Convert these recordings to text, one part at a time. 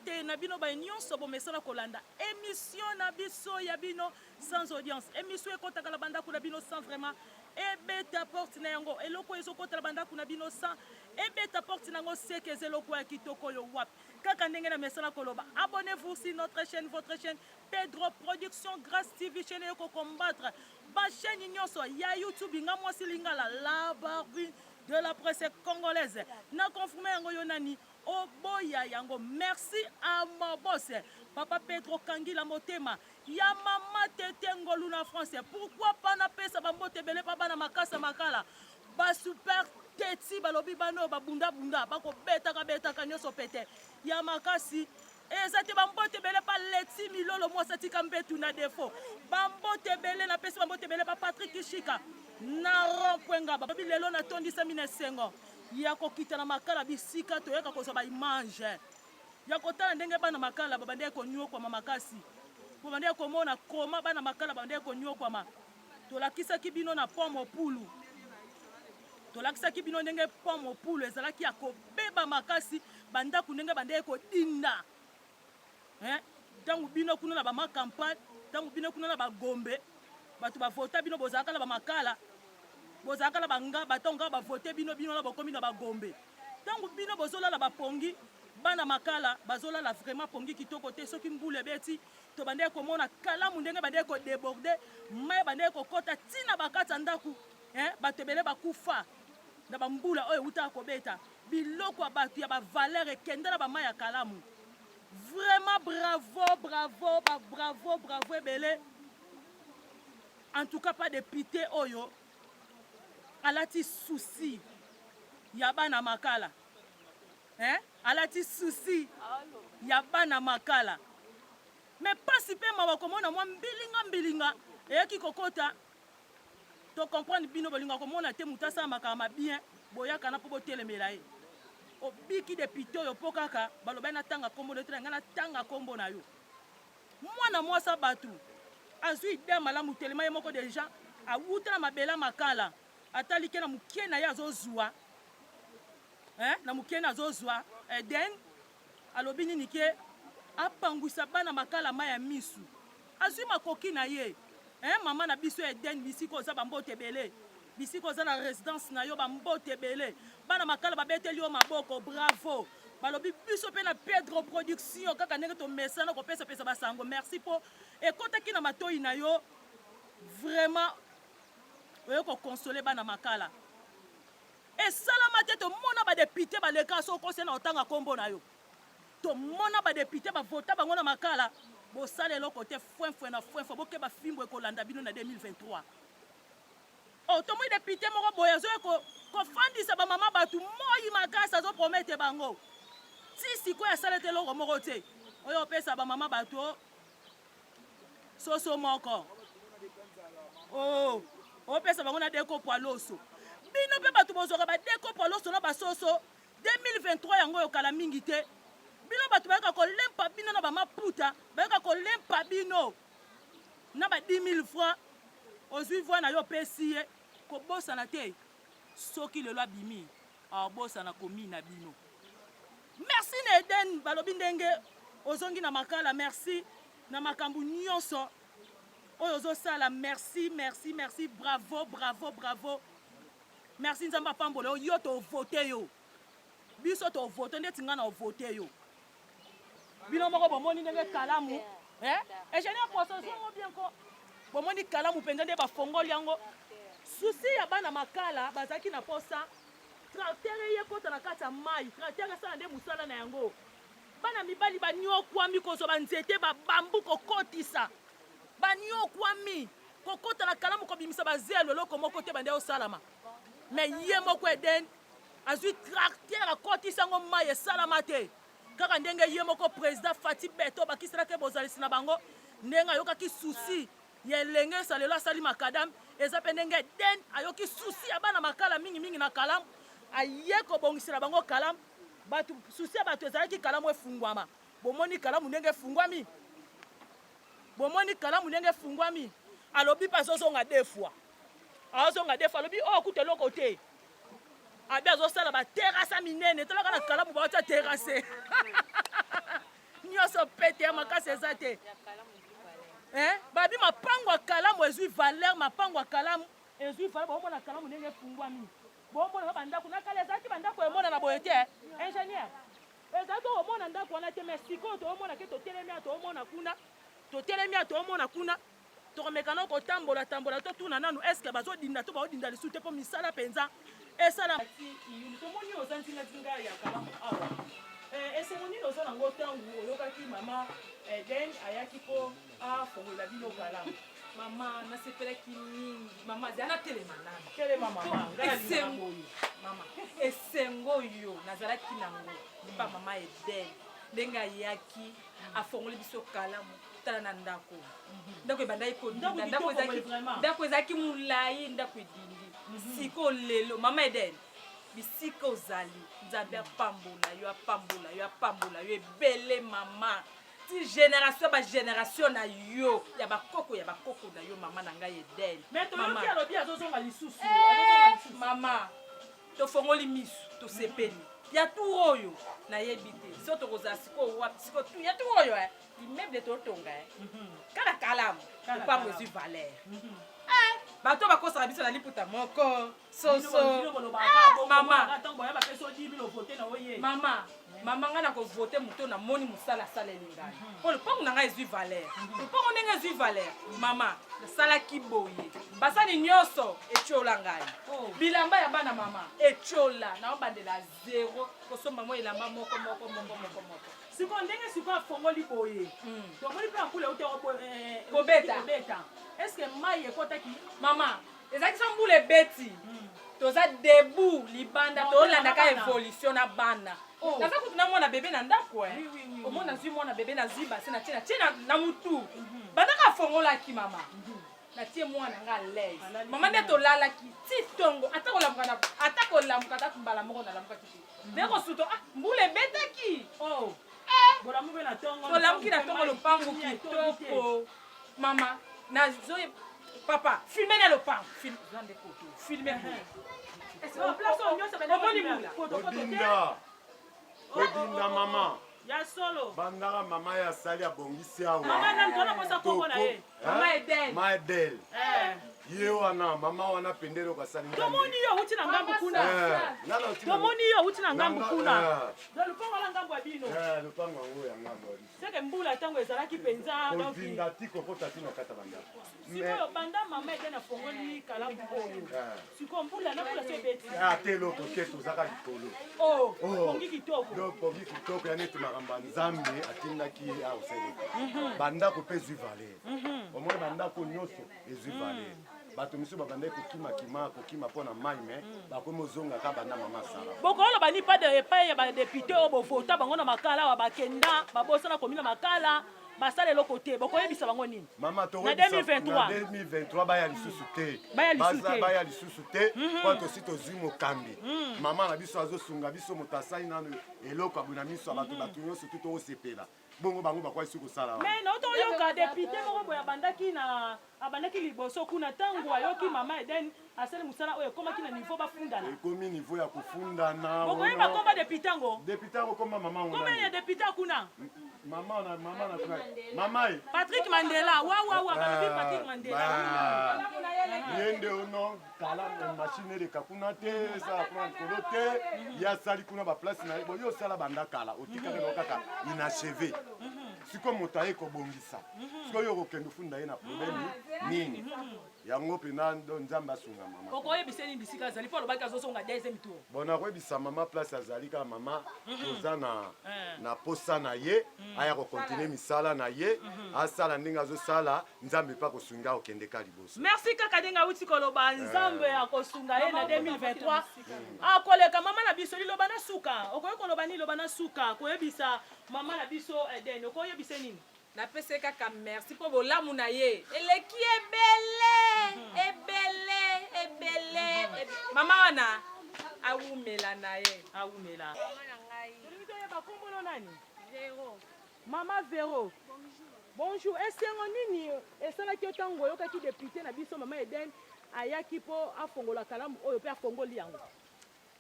Mbote na bino baye nyonso bomesana kolanda emission na biso ya bino sans audience. Emission ekotaka na bandako na bino sans vraiment ebeta porte na yango. Eloko ezokota na bandako na bino sans ebeta porte na yango seke eza eloko ya kitoko oyo wapi. Kaka ndenge na mesana koloba. Abonnez-vous sur notre chaîne, votre chaîne Pedro Production Grace TV chaîne eko combattre ba chaîne nyonso ya YouTube nga mwasi lingala la barbue de la presse congolaise. Na confirmer yango yo nani oboya yango. Merci à mon boss papa Pedro Kangila motema ya mama Tete Ngolu na France. Pourquoi pas na pesa ba mbote ebele pa bana makasa makala ba super teti balobi bano babunda bunda bako betaka betaka nyonso pete ya makasi eza te. Bambote ebele pa Leti Milolo mwasi atika mbetu na defo. Bambote ebele napesi, bambote ebele pa Patrik Kishika na rond-point Ngaba. Babi lelo natondisami na esengo ya kokita na Makala, bisika toyaka kozwa baimage ya kotala ndenge bana Makala babandaki konyokwama makasi, babandaki komona koma bana Makala babandaki konyokwama. Tolakisaki bino na pont Mopulu, tolakisaki bino ndenge pont Mopulu ezalaki ya kobeba makasi, bandako ndenge bandeki kodinda. Ntango bino kuna na bamacampagne, ntango bino kuna na bagombe, bato bavota bino, bozalaka na bamakala, bozalaka na bangaba. Ntango kaka bavote bino, bino wana bokomi na bagombe. Ntango bino bozolala bapongi, bana Makala bazolala vraiment pongi kitoko te. Soki mbula ebeti, tobandeki komona Kalamu ndenge bandeki kodéborde mai, bandeki kokɔta ntina bakati ya ndako. Bato ebele bakufa na bambula oyo eutaka kobeta. Biloko ya bato ya bavaleur ekende na bamai ya Kalamu. Vraiment bravo, bravo, ba bravo, bravo ebele. En tout cas pas député oyo alati souci ya bana Makala, hein? Alati souci ya bana Makala. Mais pasi mpe mawa komona mwa mbilinga mbilinga eyaki kokota. Tocomprendre bino bolinga komona te moto asala makambo bien, boyaka na mpo botelemela ye. Obiki député oyo mpo kaka balobaki natanga nkombo na yo te, na ngai natanga nkombo na yo. Mwana mwasi bato azwi idée malamu, telema ye moko deja awuta na mabele Makala, atali ke na mokie na ye azozwa, na mokie na azozwa Eden. Alobi nini? Ke apangwisa bana Makala mai ya misu. Azwi makoki na ye, eh, mama na biso Eden, bisika oza, bambote ebele. Bisika oza na résidence na yo, bambote ebele. Bana Makala babeteli yo maboko, bravo. Balobi biso mpe na Pedro Production, kaka ndenge tomesana kopesapesa basango. Merci mpo ekɔtaki na matoi na yo. Vraiment oye kokonsole bana Makala. Esalama te tomona badéputé baleka. So okosi na otanga nkombo na yo, tomona badéputé bavota bango na Makala, bosala eloko te. Fwefwe na fwefwe, bokeba, fimbo ekolanda bino na 2023. Oh, tomoni député moko boye azoya kofandisa bamama bato moi makasi, azopromettre bango. Ti sikoyo asala te eloko moko te. Oyo opesa bamama bato soso moko, oh, opesa bango na dekopo ya loso. Bino mpe bato bozwaka badekopo ya loso na basoso, 2023 yango oyo kala mingi te. Bino bato bayaka kolempa bino na bamaputa, bayaka kolempa bino na ba 10 000 francs. Ozwi voix na yo, opesi ye. Kobosana te, soki lelo abimi, abosana komi na bino. Merci na Eden, balobi ndenge ozongi na Makala. Merci na makambo nyonso oyo ozosala. Merci, merci, merci, bravo, bravo, bravo, merci. Nzambe apambola yo. Yo tovote yo, biso tovote ndeti ngai na ovote yo. Bino moko bomoni ndenge Kalamu, eh? Ingénieur Poisson, zongo bien ko. Bomoni Kalamu mpenza nde bafongoli yango. Souci ya bana Makala, bazalaki na posa tracteur eye kota na kati ya mai, tracteur esala nde mosala na yango. Bana mibali banyokwami kozwa banzete, babambu, kokotisa, banyokwami kokota na Kalamu, kobimisa bazelo, eloko moko te bande osalama. Mais ye moko Eden azwi tracteur, akotisa yango, mai esalama te. Kaka ndenge ye moko président Fatshi Béton bakiselaki bozalisi na bango, ndenge ayokaki souci ya elenge esa lelo asali macadam, eza mpe ndenge Eden ayoki souci ya bana Makala, mingimingi na Kalamu, aye kobongisela bango Kalamu. Bato, souci ya bato ezalaki Kalamu efungwama. Bomoni Kalamu ndenge efungwami, bomoni Kalamu ndenge efungwami. Alobi mpe azozonga deux fois, azozonga deux fois. Alobi oyo kuta eloko te, abi azosala baterrasse minene. Talaka na Kalamu, baotia terrasse. makasi eza te. Eh, babi mapango ya kalamu ezwi valeur, mapango ya kalamu ezwi valeur. Bomona kalamu ndenge efungwami, bomona ba bandako na kala ezalaki bandako emonana boye te. Ingénieur, ezalaki komona ndako wana te, mais sikoyo toomona ke totelemi awa, toomona kuna, totelemi awa, toomona kuna. Tokomeka nano kotambola tambola, totuna nanu est-ce bazodinda to baodinda lisusu te, mpo misala mpenza esala. Tomoni oza nzingazinga ya kalamu awa. Esengo nini oza nango ntango oyokaki mama Eden ayaki mpo afongolela bino kalamu? Mama, nasepelaki mingi. Mama, azala natelema nano. Telema mama, ngai nalingaka boye. Mama, esengo oyo nazalaki nango epa mama Eden, ndenge ayaki afongoli biso kalamu, tala na ndako, ndako ebandaki kodinda, ndako ezalaki molai, ndako edindi. Sikoyo lelo, mama Eden, bisika ozali, Nzambe apambola yo, apambola yo, apambola yo ebele mama, ti génération ba génération na yo, ya bakoko ya bakoko na yo, mama na ngai Eden. Mais toyoki alobi azozonga lisusu. Mama, tofongoli misu, tosepeli ya tour oyo. Nayebi te so tokozala sikoyo wapi. Sikoyo ya tour oyo, immeuble totonga kaka kalamu, lopango ezwi valeur. Bato bakosaka biso na liputa moko soso. Mama, mama, mama, ngai nakovote moto namoni mosala asaleli ngai, mpo lopango na ngai ezwi valeur. Lopango ndenge ezwi valeur, mama, nasalaki boye, basani nyonso etiola ngai, bilamba ya bana, mama, etiola, naobandela zero, kosomba mwa elamba moko moko moko moko moko. Sikoyo ndenge sikoyo afongoli boye, tomoni mpe mbula euti kobeta. Kobeta, est ce que mai ekɔtaki? Mama, ezalaki so mbula ebeti, toza debout libanda, tolandaka évolution na bana. Naza kutu na mwana bebe na ndako. Omoni, nazwi mwana bebe, nazwi base, natie, natie na mutu. Bandaka afongolaki, mama, natie mwana nga à l'aise. Mama, nde tolalaki ti ntongo, ata kolamuka, ata kolamuka, ata mbala moko nalamukaki te. Nde kosuto, ah, mbula ebetaki. Bolamuki na ntongo? Tolamuki na ntongo, lopango kitoko mama. Nazoye, papa, filme na lopango, zwa nde koto filme. Omoni mbula. Kodinda, kodinda mama. Ya solo. Bandaka mama ya asali, abongisi awa. Mama nani? Tona posa kombo na ye. Mama Eden. Ma Eden ye wana, mama wana pende eloko asali. Tomoni yo outi na ngambu kuna. Tomoni yo outi na ngambu kuna. Donc lupango wana ngambu ya bino? Lupango yango ya ngambu ya biso. Seke mbula ntango ezalaki mpenza. Kozinda ti kokota ti na kati ya bandako. Sikoyo banda mama Eden afongoli kalamu oyo, sikoyo mbula na mbula so ebeti? Ate eloko te, tozaka likolo. Pongi kitoko. Donc pongi kitoko ya neti makambo ya Nzambe atindaki ye awa osaleka. Bandako mpe ezwi valeur. Omoni, bandako nyonso ezwi valeur. Bato misusu babandaki kokimakima, kokima mpo na mai, me bakomi ozongaka banda mama asala. Bokoloba ni pas de epai ya badéputé oyo bovota bango na Makala awa, bakenda, babosana komi na Makala, basala eloko te, bokoyebisa bango nini? Mama, na 2023? Na 2023 baya lisusu te. Baya lisusu te. Baya lisusu te, mpo tosi tozwi mokambi. Mama na biso azosunga biso, moto asali nano eloko aboye na miso ya bato, bato nyonso tu tokosepela. Bongo bango bakwaki kosala wana. Mais naotoyoka député moko boye abandaki na abandaki liboso kuna, ntango ayoki mama Eden asali mosala oyo, ekomaki na niveau bafundana. Ekomi niveau ya kofundana. Bokoyeba komba député yango? Député yango komba mama ngo. Komba ya député kuna? Mama na mama na kuna, mama ye. Patrick Mandela, wawawa, balobi Patrick Mandela. Ye nde ono kala machine eleka kuna te, esala kuna likolo te. Ye asali kuna baplace na ye. Bo yo osala banda kala, otikaka no kaka inachevé. Sikoyo moto aye kobongisa, sikoyo okokende ofunda ye na problème nini? Yango mpena Nzambe asunga mama. Okoyebisa nini bisika azali, mpo alobaki azozonga deuxième tour? Bon, nakoyebisa mama place azali kaka, mama, toza na posa na ye, aya kocontinuer misala na ye, asala ndenge azosala. Nzambe mpe akosunga, akokende ka liboso. Merci. Kaka ndenge awuti koloba, Nzambe akosunga ye na 2023, akoleka. Mama na biso, liloba na suka, okoki koloba nini? Liloba na suka koyebisa mama na biso Eden, okoyebisa nini? Napesi kaka merci mpo bolamu na ye eleki ebele, ebele, ebele. Mama wana awumela na ye. Awumela. Tolingi toyeba kombono nani? Mama Vero, bonjour. Esengo nini esalaki yo ntango oyokaki député na biso mama Eden ayaki mpo afongola kalamu oyo, mpe afongoli yango?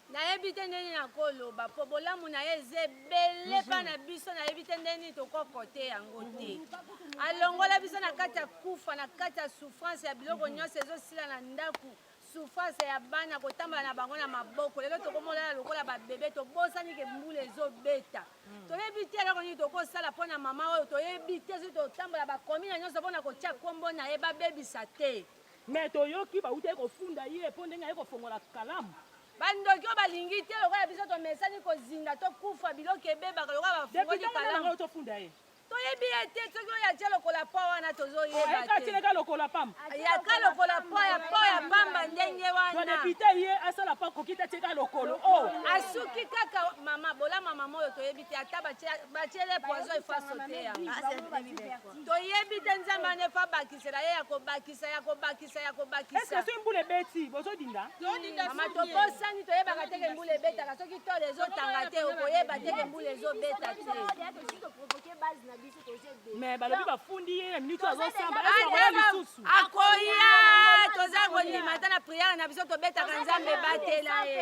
Nayebi te ndenge nini nakoloba, mpo bolamu na ye eza ebele epai na biso, nayebi te ndenge nini tokokote yango te. Alongola biso na kati ya kufa, na kati ya souffrance ya biloko nyonso ezosila na ndako, souffrance ya bana kotambola na bango na maboko. Lelo tokomolala lokola babebe, tobosani ke mbula ezobeta. Toyebi te eloko nini tokosala mpo na mama oyo, toyebi te soki totambola bakomina nyonso mpo na kotia nkombo na ye, babebisa te. Mais toyoki bawutaki kofunda ye mpo ndenge aye kofongola kalamu. Bandoki oyo balingi te lokola biso tomesani kozinda tokufa biloko ebebaka lokola bafungoli kalamu. Tofunda ye. Toyebi ye te soki oyo atie lokola po wana tozoyeba te. Atieleka lokola pamba. Yaka lokola po ya po ya pamba ndenge wana. Député ye asala pa koki te atieka lokolo. Oh. Asuki kaka mama bolama mama oyo toyebi te ata batiele poison efa sote yango. Toyebi te Nzambe wana efa bakisela ye ya kobakisa ya kobakisa ya kobakisa. Est-ce que soki mbula ebeti bozodinda? Mama tobosani toyebaka te ke mbula ebetaka soki tolo ezotanga te okoyeba te ke mbula ezobeta te. Mais balobi bafundi ye na minute azosamba akoya lisusu. Akoya toza kondima ata na prière na biso tobetaka Nzambe batela ye.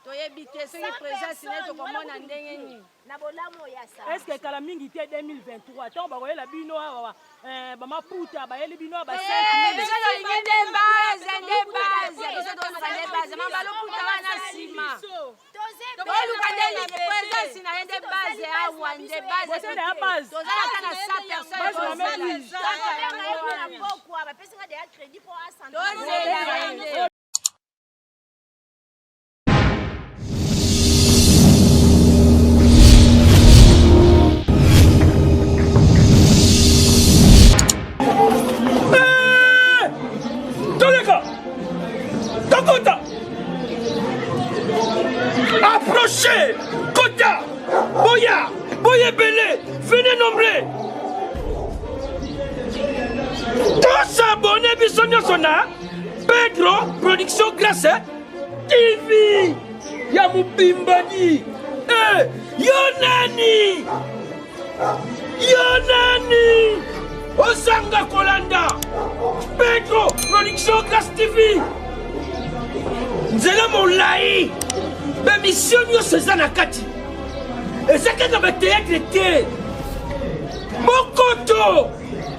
Toyebi te soki présence na ye tokomona ndenge nini. na bolamu oyo asala. Est-ce que kala mingi te 2023 ntango bakoyela bino awa eh, bamaputa bayeli bino awa ba eh, biso tolingi nde base nde base biso toluka nde base mama baloputa wana nsima toluka nde présence na ye nde base awa nde base tozala ata na 100 personnes tozela ye nde Toleka Tokota Approchez Kota Boya Boyebele Venez nombreux Tosabone biso nyonso na Pedro Production Grace TV ya mobimbani eh, yo nani yo nani ozanga kolanda Pedro Production Grace TV nzela molai bemisio nyonso eza na kati eza kaka bateatre te mokoto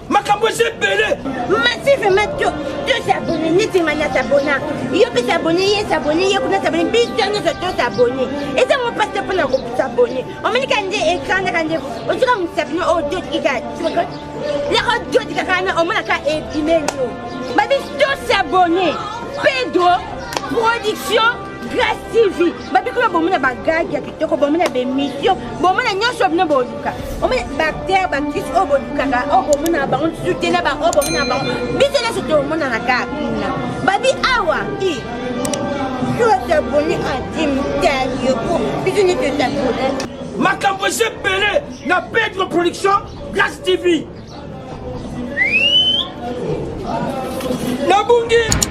makambo eza ebele massivement to tosabone neti nga nasabona yo mpe sabone ye sabone ye kuna sabone biso nyonso tosabone eza ngo mpasi te mpona kosabone omoni ka nde écran ndaka nde ozoka mosabino oyo dotikika lako dotikaka wana omonaka ebimeli yo babi tosabone pedro production Grace TV babi kuna bomona bagage ya kitoko bomona bemission bomona nyonso bino boluka omona baacteur baactrice oyo bolukaka oyo bomonaka bango lisusu te na baoyo bomonaka bango biso nyonso tomonana kaka kuna babi awa i tosabone antimtalioko biso nyonso tosabone makambo eza ebele na pedro production Grace TV nabungi.